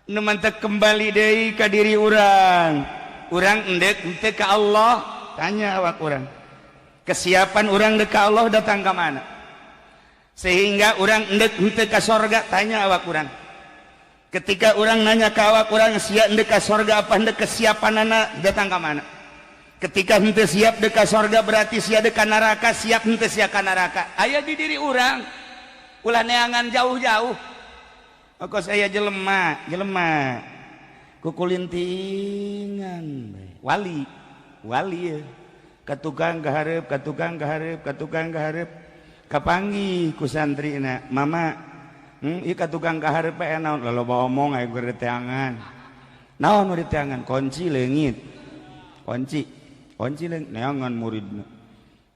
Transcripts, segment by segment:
Nu mantak kembali deui ka diri urang. Urang endek henteu ka Allah, tanya awak urang. Kesiapan urang dek ka Allah datang ka mana? Sehingga urang endek henteu ka sorga, tanya awak urang. Ketika urang nanya ka awak urang sia endek ka sorga apa endek kesiapanana datang ka mana? Ketika henteu siap dek ka sorga berarti sia dek ka neraka, siap henteu sia ka neraka. Aya di diri urang. Ulah neangan jauh-jauh. Kok saya jelema, jelema kukulintingan wali, wali ya. Ka tukang kahareup, ka tukang kahareup, ka tukang kahareup. Kapanggih ku santrina, mama, ieu ka tukang kahareup bae naon? Loloba omong aya keur diteangan. Naon nu diteangan? Kunci leungit. Kunci, kunci leungit neangan muridna.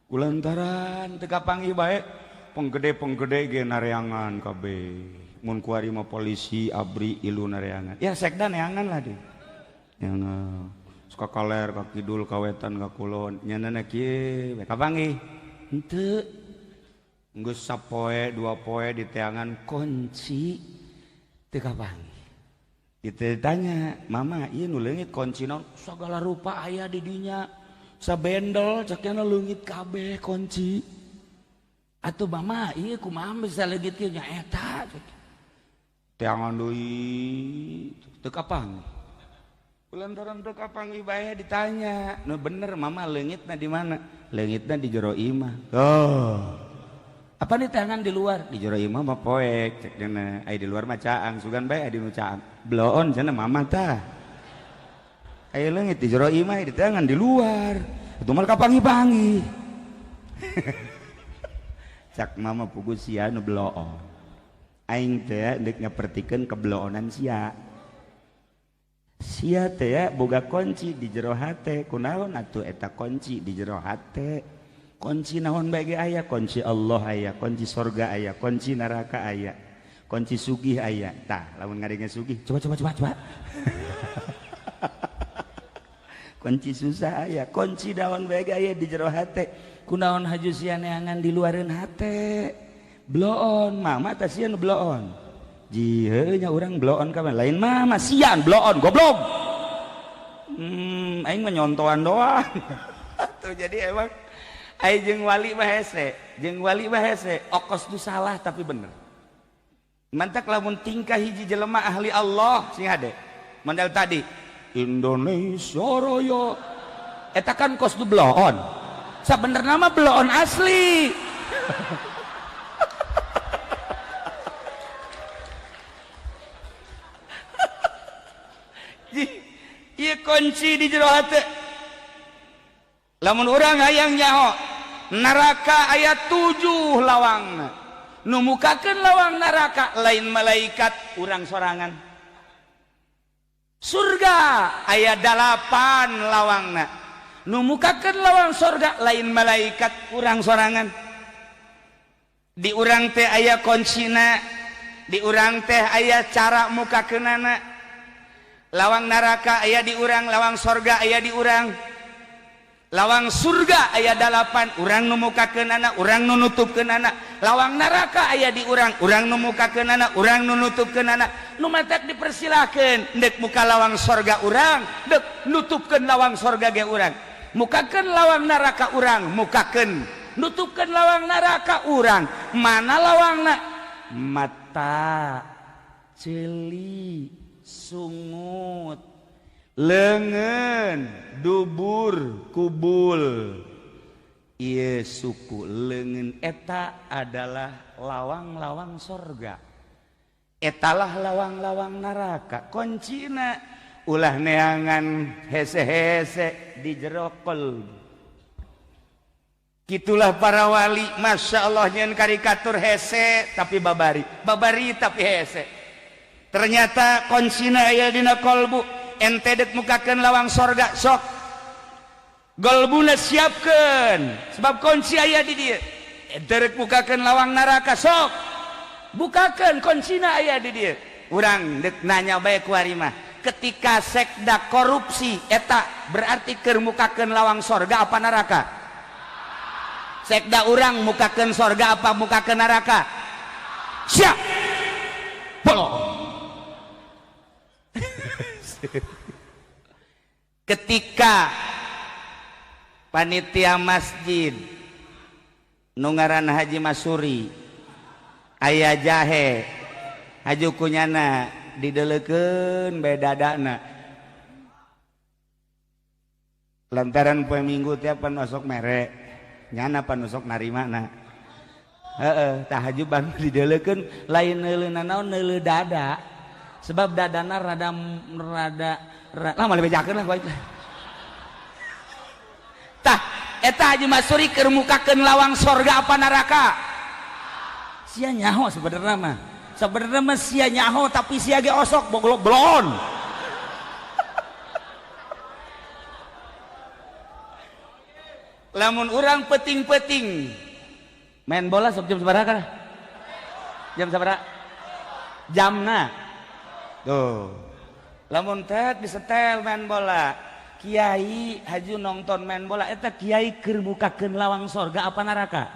Kulantaran teu kapanggih bae, penggede-penggede ge nareangan kabeh. Mun kuari mah polisi abri ilu nareangan. Ya sekda neangan lah deh. Neangan. Suka kaler ka kidul ka wetan ka kulon nyanana kieu we kapanggih. Henteu. Geus sapoe dua poe diteangan kunci teu kapanggih. Ditanya, "Mama, ieu nu leungit kunci naon?" Sagala rupa aya di dinya. Sabendel cekna leungit kabeh kunci. Atuh mama, ieu kumaha bisa leungit kieu nya eta? Teangan deui teu kapanggih. Kulantaran teu kapanggih bae ditanya, "Nu bener mama leungitna di mana?" Leungitna di jero imah. Oh. Apa diteangan di luar? Di jero imah mah poek cek dina. Ai di luar mah caang, sugan bae di nu caang. Bloon cenah mama tah. Ai leungit di jero imah diteangan di luar. Itu mah kapanggih-panggih. Cak mama pugu sia nu bloon. Aing teh deuk nyapertikeun kebloonan sia. Sia teh boga kunci di jero hate, kunaon atuh eta kunci di jero hate? Kunci naon bae ge aya, kunci Allah aya, kunci sorga aya, kunci neraka aya, kunci sugih aya. Tah, lamun ngadenge sugih, coba coba coba coba. Kunci susah aya, kunci naon bae ge aya di jero hate. Kunaon haju sia neangan di luareun hate? Bloon, mama tah sia nu bloon. Jiheuh nya urang bloon ka lain mama sian bloon goblok. Aing mah nyontoan doang. Tuh jadi emang aing jeung wali mah hese, jeung wali mah hese, okos nu salah tapi bener. Mantak lamun tingkah hiji jelema ahli Allah sing hade. Mandal tadi Indonesia Raya eta kan kos nu bloon. Sabenerna mah bloon asli. Ieu kunci di jero hate. Lamun urang hayang nyaho neraka aya 7 lawangna. Nu mukakeun lawang neraka lain malaikat, urang sorangan. Surga aya 8 lawangna. Nu mukakeun lawang surga lain malaikat, urang sorangan. Di urang teh aya kuncina, di urang teh aya cara mukakeunana. Lawang neraka aya di urang, lawang sorga aya di urang. Lawang surga aya 8, urang nu mukakeunana, urang nu nutupkeunana. Lawang neraka aya di urang, urang nu mukakeunana, urang nu nutupkeunana. Nu matak dipersilakeun deuk muka lawang sorga urang, deuk nutupkeun lawang sorga ge urang. Mukakeun lawang neraka urang, mukakeun nutupkeun lawang neraka urang. Mana lawangna? Mata, ceuli, sungut, leungeun, dubur, kubul. Ieu suku leungeun eta adalah lawang-lawang sorga. Etalah lawang-lawang neraka. Kuncina ulah neangan hese-hese di jero qalb. Gitulah para wali, masya Allah nyeun karikatur hese tapi babari, babari tapi hese. Ternyata kuncina aya dina qalbu. Ente dek mukakeun lawang sorga sok golbuna siapkeun sebab kunci aya di dieu. Ente rek mukakeun lawang neraka sok bukakeun kuncina aya di dieu. Urang dek nanya bae ku ari mah, ketika sekda korupsi eta berarti keur mukakeun lawang sorga apa neraka? Sekda urang mukakeun sorga apa mukakeun neraka? Siap. Bolong. Ketika panitia masjid nu ngaran Haji Masuri aya jahe haju kunyana dideleukeun bae dadana lantaran poe Minggu tiap pan osok mere nyana pan osok narimana heeh tah haju ban dideleukeun lain neuleuna naon neuleu dada sebab dadana rada rada lah moal bejakeun lah baik. Tah eta Haji Masuri keur mukakeun lawang sorga apa neraka? Sia nyaho sebenarnya mah. Sebenarnya mah sia nyaho tapi sia ge osok boglok blon. Lamun urang peting-peting main bola sok jam sabaraha? Jam sabaraha? Jamna. Tuh. Lamun tet disetel main bola, kiai haju nonton main bola eta kiai keur mukakeun lawang sorga apa neraka?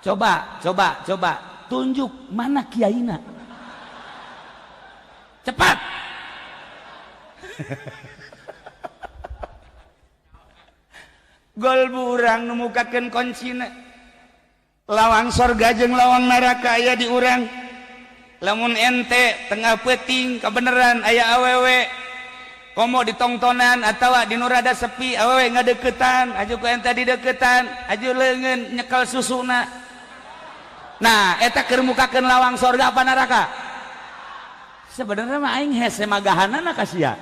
Coba, coba, coba tunjuk mana kiaina. Cepat. Gol urang nu mukakeun kuncina. Lawang sorga jeung lawang neraka aya di urang. Lamun ente tengah peting kebenaran aya awewe komo ditongtonan atawa di nu rada sepi awewe ngadeukeutan aju ku ente dideukeutan aju leungeun nyekel susuna. Nah eta keur mukakeun lawang sorga apa neraka? Sebenarnya mah aing hese magahanana ka sia.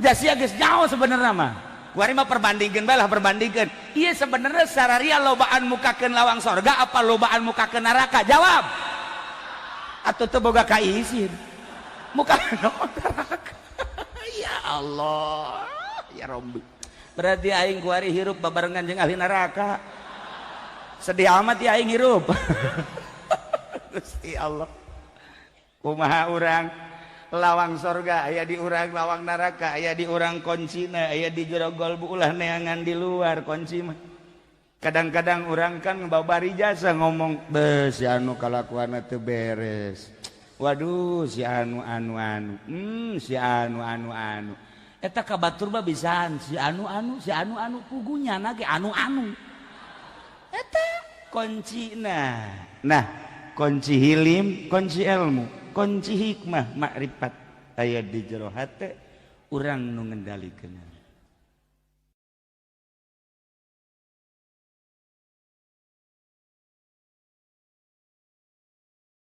Ja sia geus jauh sebenarnya mah. Kuari mah perbandingkeun bae lah perbandingkeun. Ieu sebenarnya sararia lobaan mukakeun lawang sorga apa lobaan mukakeun neraka? Jawab. Atau teu boga kaisin muka neraka. Ya Allah ya Rabbi, berarti aing kuari hirup babarengan jeung ahli neraka. Sedih amat ya aing hirup. Gusti Allah, kumaha urang lawang sorga aya di urang, lawang neraka aya di urang, kuncina aya di jero golbu, ulah neangan di luar kunci mah. Kadang-kadang orang kan babari jasa ngomong be si anu kalakuanna teu beres, waduh si anu anu anu, si anu anu anu, eta ka batur mah bisaan si anu anu si anu anu pugunya na ge anu anu eta kuncina. Nah kunci hilim, kunci ilmu, kunci hikmah makrifat aya di jero hate urang nu ngendalikeun.